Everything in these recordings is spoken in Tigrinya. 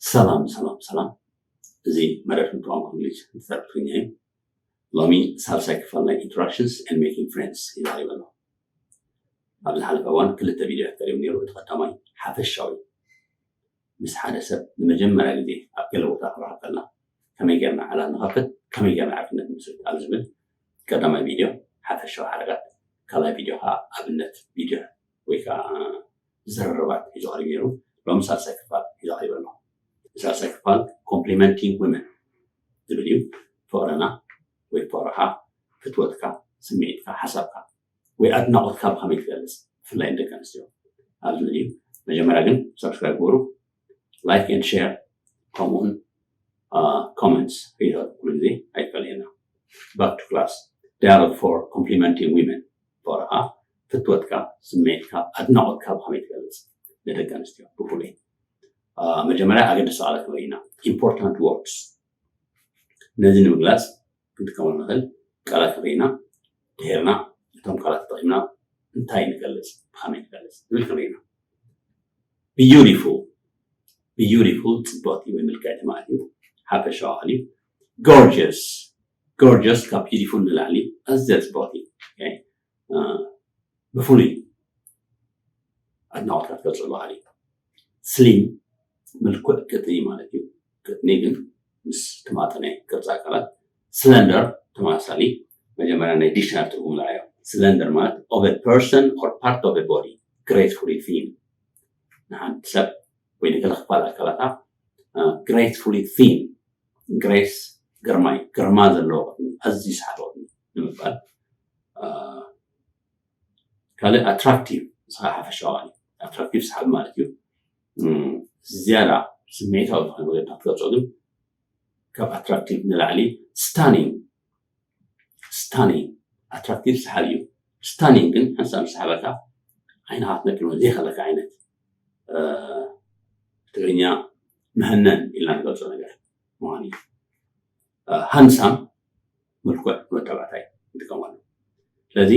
ሰላም ሰላም ሰላም። እዚ መደብ ቋንቋ እንግሊዝ ዝዛረብ ትግርኛ እዩ። ሎሚ ሳልሳይ ክፋል ናይ Introductions and Making Friends ይዛረብ ኣሎ። ኣብ ዝሓለፈ እዋን ክልተ ቪድዮታት ቀሪቡ ነይሩ። እቲ ቀዳማይ ሓፈሻዊ፣ ምስ ሓደ ሰብ ንመጀመርያ ግዜ ኣብ ገለ ቦታ ክረኸብ ከለና ከመይ ጌርና ዕላል ንኸፍት፣ ከመይ ጌርና ዕርክነት ንምስርት ኣብ ዝብል ቀዳማይ ቪድዮ ሓፈሻዊ ሓረጋት፣ ካልኣይ ቪድዮ ከዓ ኣብነት ቪድዮ ወይ ከዓ ዝርርባት ሒዙ ቀሪቡ ነይሩ። ሎሚ ሳልሳይ ክፋል ሒዙ ቀሪቡ ኣሎ። ሳልሳይ ክፋል Complimenting Women ዝብል እዩ። ፍቕርና ወይ ፍቕርኻ፣ ፍትወትካ፣ ስምዒትካ፣ ሓሳብካ ወይ ኣድናቖትካ ብኸመይ ትገልጽ፣ ብፍላይ ንደቂ ኣንስትዮ ኣብ ዝብል እዩ። መጀመርያ ግን ሳብስክራይብ ግበሩ፣ like and share፣ ከምኡውን ኮመንትስ ሪኢቶ ኩሉ ግዜ ኣይትፈለየና። Back to class. Dialogue for Complimenting Women. ፍቕርኻ፣ ፍትወትካ፣ ስምዒትካ፣ ኣድናቖትካ ብኸመይ ትገልጽ ንደቂ ኣንስትዮ ብፍሉይ? መጀመርያ ኣገደስቲ ቃላት ክንርኢ ኢና። Important words፣ ነዚ ንምግላጽ ክንጥቀመሉ ንኽእል ቃላት ንርኢ ኢና። ድሒርና እቶም ቃላት ተጠቒምና እንታይ ንገልጽ፣ ብኸመይ ንገልጽ ዝብል ክንርኢ ኢና። Beautiful፣ beautiful ጽብቕቲ ወይ ምልክዕቲ ማለት እዩ። ሓፈሻዊ ቃል እዩ። Gorgeous፣ gorgeous ካብ beautiful ንላዕሊ ኣዝያ ጽብቕቲ፣ ብፍሉይ ኣድናቖትካ ትገልጸሉ ቃል እዩ። Slim፣ ምልኩዕ ቅጥኒ ማለት እዩ። ቅጥኒ ግን ምስ ተማጠነ ቅርጺ ኣካላት። Slender ተመሳሳሊ፣ መጀመርያ ናይ ዲክሽነሪ ትርጉም ንርኣዮ። Slender ማለት of a person or part of a body gracefully thin፣ ንሓንቲ ሰብ ወይ ንገለ ክፋል ኣካላታ gracefully thin፣ grace ግርማይ፣ ግርማ ዘለዎ ቅጥኒ፣ ኣዝዩ ሰሓቢ ቅጥኒ ንምባል። ካልእ attractive፣ ንስኻ ሓፈሻዊ ቃል እዩ። Attractive ሰሓቢ ማለት እዩ። ዝያዳ ስምዒታዊ ዝኾነ መገዲ ክትገልጾ ግን ካብ attractive ንላዕሊ stunning፣ stunning፣ attractive ሰሓቢ እዩ። Stunning ግን ሓንሳብ ምስ ሰሓበካ ዓይንኻ ክትነቅል እውን ዘይከለካ ዓይነት፣ ትግርኛ መሀነን ኢልና ንገልጾ ነገር ምዃኑ እዩ። Handsome ምልኩዕ ወዲ ተባዕታይ ንጥቀመሉ። ስለዚ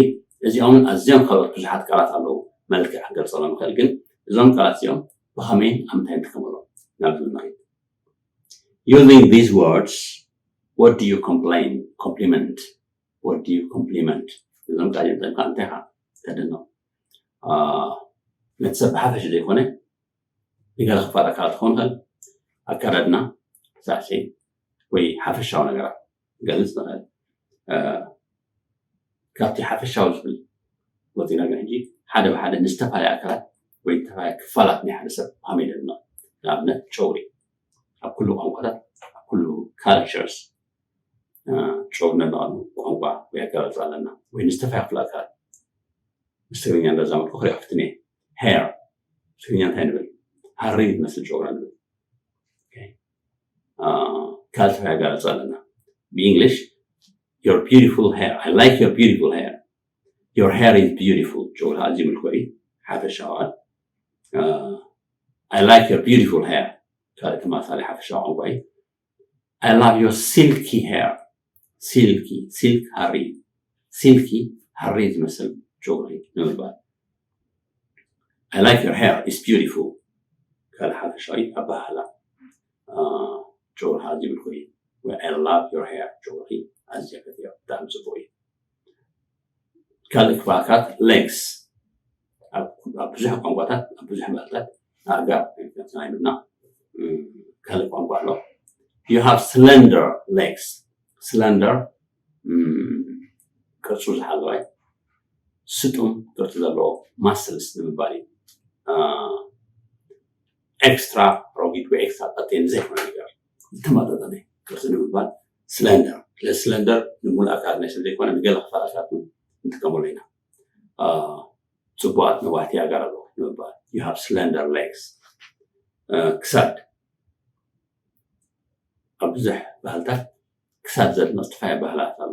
እዚኦምን ኣዝዮም ካልኦት ብዙሓት ቃላት ኣለዉ መልክዕ ክንገልጸሎም ንኽእል፣ ግን እዞም ቃላት እዚኦም ብኸመይን ኣብ ምንታይ ንጥቀመሎም ናብ ዝብል ንኸይድ። Using these words, what do you complain, compliment? What do you compliment? እዞም ቃላት እዚኦም እንታይ ኢኻ ተደንቕ? ነቲ ሰብ ብሓፈሽ ዘይኮነ ንገለ ክፋል ኣካላት ክኸውን ይኽእል፣ ኣከዳድና፣ ሳዕስዒት ወይ ሓፈሻዊ ነገራት ክገልጽ ንኽእል። ካብቲ ሓፈሻዊ ዝብል ወፂና ግን ሕጂ ሓደ ብሓደ ንዝተፈላለየ ኣካላት ወይ ዝተፈላለዩ ክፋላት ናይ ሓደ ሰብ ብኸመይ ነድንቕ? ንኣብነት ጨጉሪ፣ ኣብ ኩሉ ቋንቋታት፣ ኣብ ኩሉ ካልቸርስ ጨጉሪ ነድንቐሉ ቋንቋ ወይ ኣገላልፃ ኣለና። ወይ ንዝተፈላለየ ክፍሊ ኣካላት ምስ ትግርኛ እንዳዛመድኩ ክሪኦ ክፍትን እየ። Hair ትግርኛ እንታይ ንብል? ሃሪ ትመስል ጨጉራ ንብል። ካልእ ኣገላልፃ ኣለና። ብእንግሊሽ your beautiful hair, I like your beautiful hair, your hair is beautiful። ጨጉርኻ ኣዝዩ ምልኩዕ እዩ። ሓፈሻዊ ቃል I like your beautiful hair። ካልእ ተመሳሳሊ ሓፈሻዊ ቋንቋ እዩ። I love your silky hair። Silky፣ ሲልክ ሃሪ፣ ሲልኪ ሃሪ ዝመስል ጨጉሪ ንምባል። I like your hair, it's beautiful። ካልእ ሓፈሻዊ ኣበሃህላ ጨጉርኻ ኣዝዩ ምልኩዕ እዩ። ወይ I love your hair፣ ጨጉርኺ ኣዝየ ፈትዮ፣ ብጣዕሚ ጽቡቕ እዩ። ካልእ ክፋል ኣካላት፣ legs፣ ኣብ ብዙሕ ቋንቋታት፣ ኣብ ብዙሕ ባህልታት ኣእጋር ኢልና ኢና ካልእ ቋንቋ ኣሎ። You have slender legs። Slender ቅርጹ ዝሓለወ ስጡም ቅርጺ ዘለዎ muscles ንምባል እዩ። ኤክስትራ ረጒድ ወይ ኤክስትራ ቀጢን ዘይኮነ ነገር ዝተመጣጠነ ቅርጺ ንምባል slender። ስለ slender ንሙሉእ ኣካላት ናይ ሰብ ዘይኮነ ንገለ ክፋል ኣካላት እውን ንጥቀመሉ ኢና። ጽቡቓት ነዋሕቲ ኣእጋር ኣለዎ ንምባል you have slender legs። ክሳድ ኣብ ብዙሕ ባህልታት ክሳድ ዘድምቕ ዝተፈላለዩ ባህልታት ኣሎ።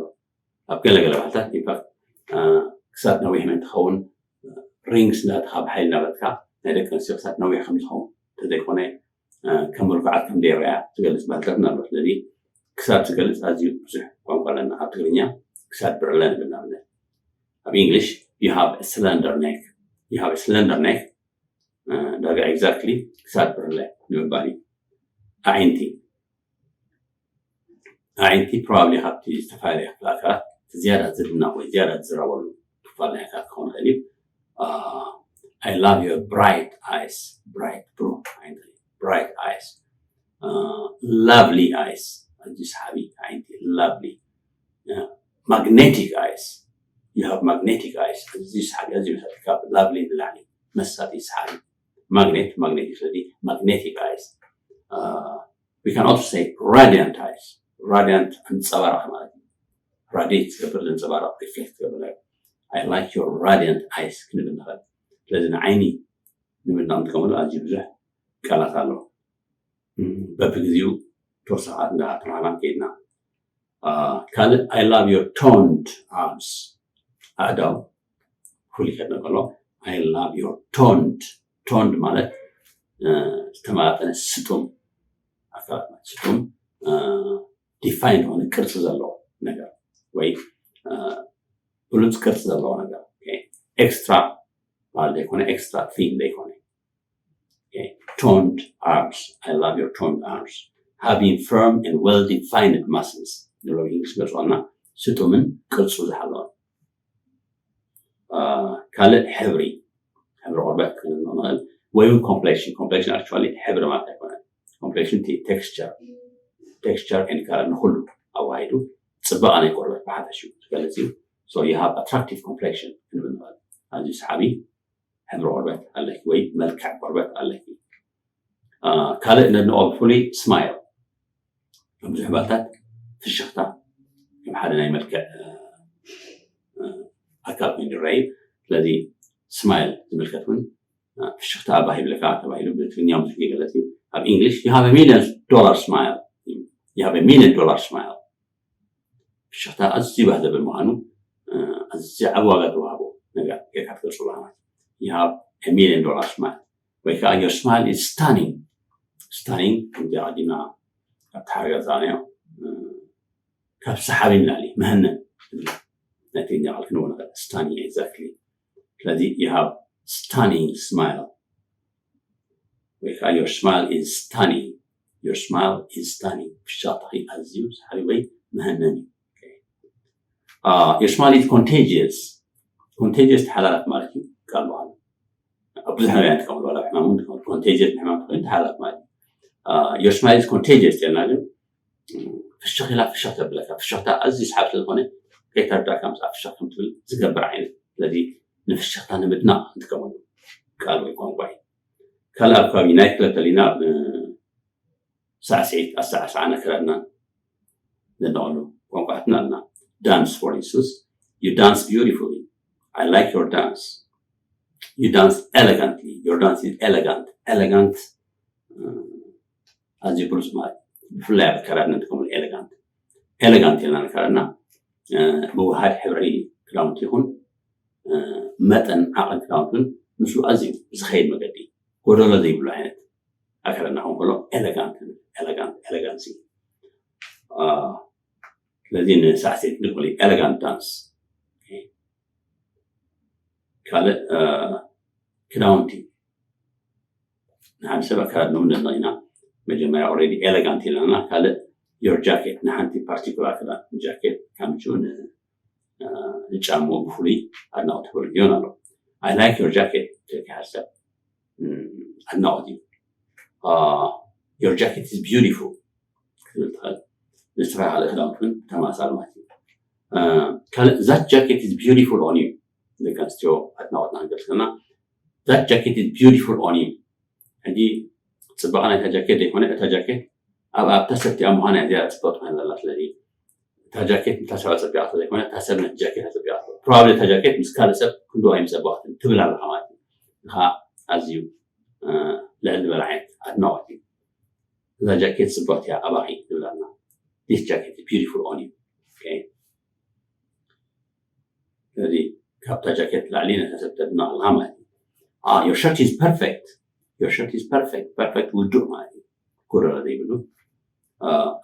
ኣብ ገለገለ ባህልታት ኢንፋክት ክሳድ ነዊሕ ምእንቲ ክኸውን ሪንግስ እንዳእተኻ ብሓይሊ እናበልካ ናይ ደቂ ኣንስትዮ ክሳድ ነዊሕ ከም ዝኸውን እንተዘይኮነ ከም ምልኩዓት ከም ዘይረኣያ ዝገልፅ ባህልታት ኣሎ። ስለዚ ክሳድ ዝገልፅ ኣዝዩ ብዙሕ ቋንቋ ኣለና። ኣብ ትግርኛ ክሳድ ብርለ ንብል ንኣብነት። ኣብ እንግሊሽ you have a slender neck፣ you have a slender neck ዳርጋ ኤግዛክትሊ ክሳድ ብርለ ንምባል እዩ። ኣዒንቲ ኣዒንቲ probably ካብቲ ዝተፈላለየ ክፍሊ ኣካላት ዝያዳ ዝድነቕ ወይ ዝያዳ ዝዝረበሉ ክፋል ናይ ኣካላት ክኸውን ይኽእል እዩ። I love your bright eyes, bright ብሩህ ኣዒንቲ፣ bright eyes, lovely eyes ኣዝዩ ሰሓቢ ኣዒንቲ፣ lovely, magnetic eyes, you have magnetic eyes ኣዝዩ ሰሓቢ፣ ኣዝዩ መሳጢ፣ ካብ lovely ንላዕሊ መሳጢ ሰሓቢ። ማግኔት ማግኔት ስለዚ magnetic eyes we can also say radiant eyes, radiant ኣንጸባራቂ ማለት እዩ። ራዲየት ዝገብር ዘንጸባርቕ ሪፍሌክት ዝገብር ነገር። I like your radiant eyes ክንብል ንኽእል። ስለዚ ንዓይኒ ንምድናቕ ንጥቀመሉ ኣዝዩ ብዙሕ ቃላት ኣሎ። በብግዜኡ ተወሳኻት እንዳተማሃርና ከይድና ካልእ I love your toned arms ኣእዳው ፍሉይ ከድነ ከሎ I love your toned, toned ማለት ዝተመጣጠነ ስጡም ኣካላት ስጡም ዲፋይን ዝኾነ ቅርፂ ዘለዎ ነገር ወይ ብሉፅ ቅርፂ ዘለዎ ነገር ኤክስትራ ማለት ዘይኮነ ኤክስትራ ቲን ዘይኮነ toned arms, I love your toned arms, having firm and well defined muscles ንብሎ ብእንግሊዝ ገልፅና ስጡምን ቅርፁ ዝሃለወ ካልእ ሕብሪ ሕብሪ ቆርበት ክንብል ንኽእል ወይ እውን complexion, complexion actually ሕብሪ ማለት ኣይኮነን። Complexion texture, texture and color ንኩሉ ኣዋሂዱ ፅባቐ ናይ ቆርበት ብሓፈሽኡ ዝገልፅ እዩ። So you have attractive complexion ክንብል ንኽእል። ኣዝዩ ሰሓቢ ሕብሪ ቆርበት ኣለኪ ወይ መልክዕ ቆርበት ኣለኪ። ካልእ ነድንቆ ብፍሉይ smile፣ ኣብ ብዙሕ ባልታት ፍሽኽታ ከም ሓደ ናይ መልክዕ ኣካል ኮይኑ ይረኣዩ። ስለዚ smile ዝምልከት እውን ፍሽኽታ ኣባህ ይብለካ ተባሂሉ ብትግርኛ ብዙሕ ይገለፅ እዩ። ኣብ English you have a million dollar smile, you have a million dollar smile ፍሽኽታ ኣዝዩ ባህ ዘብል ምዃኑ ኣዝዩ ዓቢ ዋጋ ዝወሃቦ ነገር ጌርካ ትገልፅሉ ማለት you have a million dollar smile ወይ ከዓ your smile is stunning, stunning ከምዚ ኣቐዲምና ኣብቲ ሓረጋ ዝረኣናዮ ካብ ሰሓቢ ንላዕሊ መሃነኒ ናይ ትግርኛ ቃል ክንብሎ ንኽእል። Stunning, exactly. ስለዚ you have stunning smile ወይ ከዓ your smile is stunning, your smile is stunning ፍሽኽታኺ ኣዝዩ ሰሓቢ ወይ መሃነኒ እዩ። Your smile is contagious, contagious ተሓላላፊ ማለት እዩ። ቃል በቃል ኣብ ብዙሕ ነገር ንጥቀመሉ ኣብ ሕማም እውን contagious ንሕማም ትኾይኑ ተሓላላፊ ማለት እዩ። Your smile is contagious ተልና ግን ፍሽኽ ኢላ ፍሽኽ ተብለካ ፍሽኽታ ኣዝዩ ሰሓቢ ስለዝኾነ ከይተረዳእካ ምስኣ ፍሽኽ ከም ትብል ዝገብር ዓይነት ስለዚ ንፍሽኽታ ንምድናቕ ንጥቀመሉ ቃል ወይ ቋንቋ እዩ። ካልእ ኣብ ከባቢ ናይት ክለብ ተሊና ሳዕስዒት ኣሰዓስዓን ኣከዳድናን ነድንቐሉ ቋንቋታትና ኣለና። Dance for instance, you dance beautifully, I like your dance, you dance elegantly, your dance is elegant, elegant ኣዝዩ ብሉፅ ማለት ብፍላይ ኣብ ኣከዳድና ንጥቀመሉ elegant, elegant ኢልና ንከዳድና ምውሃድ ሕብሪ ክዳውንቲ ይኹን መጠን ዓቐን ክዳውንትን ምስኡ ኣዝዩ ዝኸይድ መገዲ ጎደሎ ዘይብሉ ዓይነት ኣከዳድና ክኸውን ከሎ elegant elegant elegancy ስለዚ ንሳዕስዒት ንኽእል elegant dance ካልእ ክዳውንቲ ንሓደ ሰብ ኣከዳድንኡ ንድንቕ ኢና መጀመርያ already elegant ኢለና ካልእ your jacket ንሓንቲ particular ክዳን jacket ከምችኡ ንጫምኡ ብፍሉይ ኣድናቑ ትብል ጊዮን ኣሎ I like your jacket ትልካ ሓደ ሰብ ኣድናቑት እዩ your jacket is beautiful ክትብል ትኽእል ንዝተፈላለየ ክዳውንቲ እውን ተመሳሳሊ ማለት እዩ ካልእ that jacket is beautiful on you ደቂ ኣንስትዮ ኣድናቑትና ክንገልፅ ከለና that jacket is beautiful on you ሕጂ ፅባቐ ናይታ ጃኬት ዘይኮነ እታ ጃኬት ኣብ ኣብታ ሰብቲኣ ምዃና እያ ዝያዳ ፅብቕቲ ኮይና ዘላ ስለዚ እታ ጃኬት ነታ ሰብ ኣፀቢቓቶ ዘይኮነ እታ ሰብ ነቲ ጃኬት ኣፀቢቓቶ probably እታ ጃኬት ምስ ካልእ ሰብ ክንድኡ ኣይምፀበቐትን ትብል ኣለኻ ማለት እዩ ከዓ ኣዝዩ ልዕል ዝበለ ዓይነት ኣድናቖት እዩ እዛ ጃኬት ፅብቕቲ እያ ኣባኺ ትብል ኣላ this jacket is beautiful on you okay ስለዚ ካብታ ጃኬት ላዕሊ ነታ ሰብ ተድንቕ ኣለኻ ማለት እዩ your shirt is perfect your shirt is perfect perfect ውዱእ ማለት እዩ ጎደሎ ዘይብሉ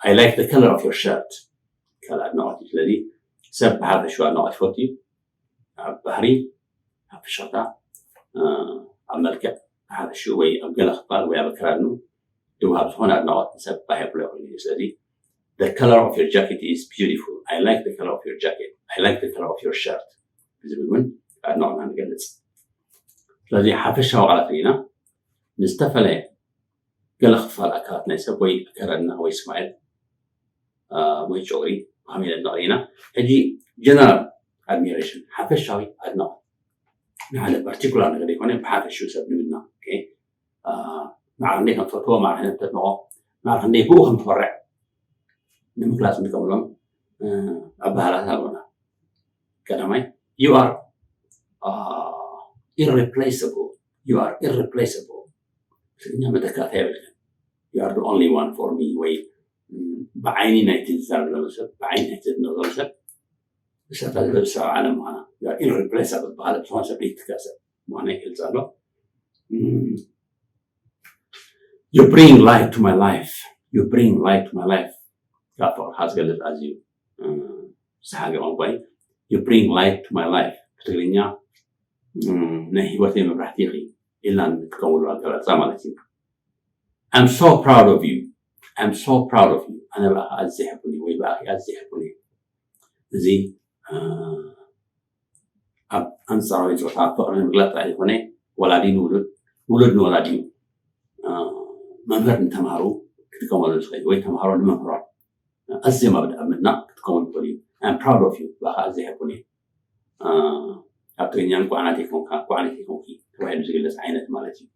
I like the color of your shirt ካልእ ኣድናቖት እዩ ስለዚ ሰብ ብሓፈሽኡ ኣድናቖት ይፈቱ እዩ ኣብ ባህሪ ኣብ ፍሽኽታ ኣብ መልክዕ ብሓፈሽኡ ወይ ኣብ ገለ ክፋል ወይ ኣብ ኣከዳድንኡ ድውሃብ ዝኾነ ኣድናቖት ንሰብ ባህ የብሎ ይኽእል እዩ። ስለዚ the color of your jacket is beautiful, I like the color of your jacket, I like the color of your shirt ዝብል እውን ኣድናቖትና ንገልጽ። ስለዚ ሓፈሻዊ ቃላት ርኢና ንዝተፈለየ ገለ ክፋል ኣካላት ናይ ሰብ ወይ ከረድና ወይ ስማኤል ወይ ጨውሪ ብኸመይ ነድንቕ ኢና። ሕጂ general admiration ሓፈሻዊ ኣድናቖት ንሓደ particular ነገር ዘይኮነ ብሓፈሽኡ ሰብ ንምድናቕ። ማዕረ ክንደይ ከም ትፈትዎ፣ ማዕረ ክንደይ ከም ተድንቖ፣ ማዕረ ክንደይ ብኡ ከም ትኮርዕ ንምግላፅ ንጥቀመሎም ኣበሃህላታት ኣለና። ቀዳማይ you are irreplaceable, you are irreplaceable። ትግርኛ መተካእታ የብልክን። You are the only one for me ወይ ብዓይኒ ናይቲ ዝዛረብ ዘሎ ሰብ፣ ብዓይኒ ናይቲ ዘድንቕ ዘሎ ሰብ ንሳታ ዝበልሳ ዓለም ምዃና፣ you are irreplaceable ዝበሃል ዝኾነ ሰብ ዘይትካእ ሰብ ምዃና ይገልፅ ኣሎ። You bring light to my life, you bring light to my life ካብ ፍቕርካ ዝገልፅ ኣዝዩ ዝሓገ ቋንቋ እዩ። You bring light to my life ብትግርኛ ናይ ህይወተይ መብራህቲ ኢኺ ኢልና ንጥቀመሉ ኣገላልፃ ማለት እዩ። I'm so proud of you, I'm so proud of you ኣነ ብኣኻ ኣዝየ ሕቡን እየ ወይ ብኣኺ ኣዝየ ሕቡን እየ። እዚ ኣብ ኣንፃራዊ ፆታ ፍቕሪ ንምግላፅ ጥራሕ ዘይኮነ ወላዲ ንውሉድ፣ ውሉድ ንወላዲ እዩ። መምህር ንተምሃሩ ክጥቀመሉ ዝኽእል ወይ ተምሃሮ ንመምህሮም ኣዝዮም ኣብ ምድናቕ ክጥቀመሉ ይኽእሉ እዩ። I'm proud of you ብኣኻ ኣዝየ ሕቡን እየ። ኣብ ትግርኛ እንኳዕ ናተይ ኮንካ፣ እንኳዕ ናተይ ኮንኪ ተባሂሉ ዝግለፅ ዓይነት ማለት እዩ።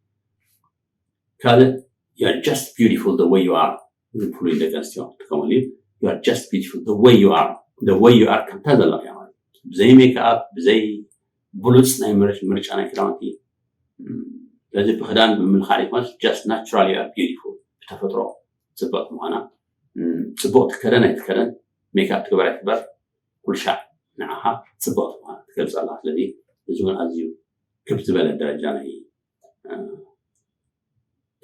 ካልእ you are just beautiful the way you are ዝብሉ ደቂ ኣንስትዮ ክጥቀመሉ እዩ። You are just beautiful the way you are, the way you are ከምታ ዘለኻ ማለት ብዘይ ሜክኣፕ ብዘይ ብሉፅ ናይ ምርጫ ናይ ክዳውንቲ ስለዚ ብክዳን ብምልካዕ ይኮነስ just naturally you are beautiful ብተፈጥሮ ፅብቕቲ ምዃና ፅቡቕ ትከደን ኣይትከደን ሜክኣፕ ትግበር ኣይትግበር ኩልሻዕ ንዓኻ ፅብቕቲ ምዃና ትገልፅ ኣለካ። ስለዚ እዚ እውን ኣዝዩ ክብ ዝበለ ደረጃ ናይ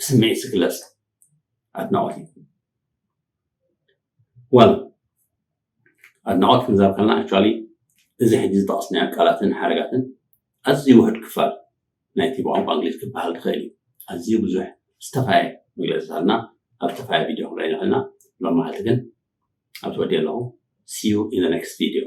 ስምዒት ዝግለፅ ኣድናቖት እዩ። Well ኣድናቖት ክንዛብ ከለና actually እዚ ሕጂ ዝጠቐስናዮ ቃላትን ሓረጋትን ኣዝዩ ውሕድ ክፋል ናይቲ ብቋንቋ እንግሊዝ ክበሃል ዝኽእል እዩ። ኣዝዩ ብዙሕ ዝተፋየ መግለፂታትና ኣብ ዝተፋየ ቪድዮ ክንርኢ ንኽእልና ሎም መዓልቲ ግን ኣብ ትወዲ ኣለኹ። See you in the next video.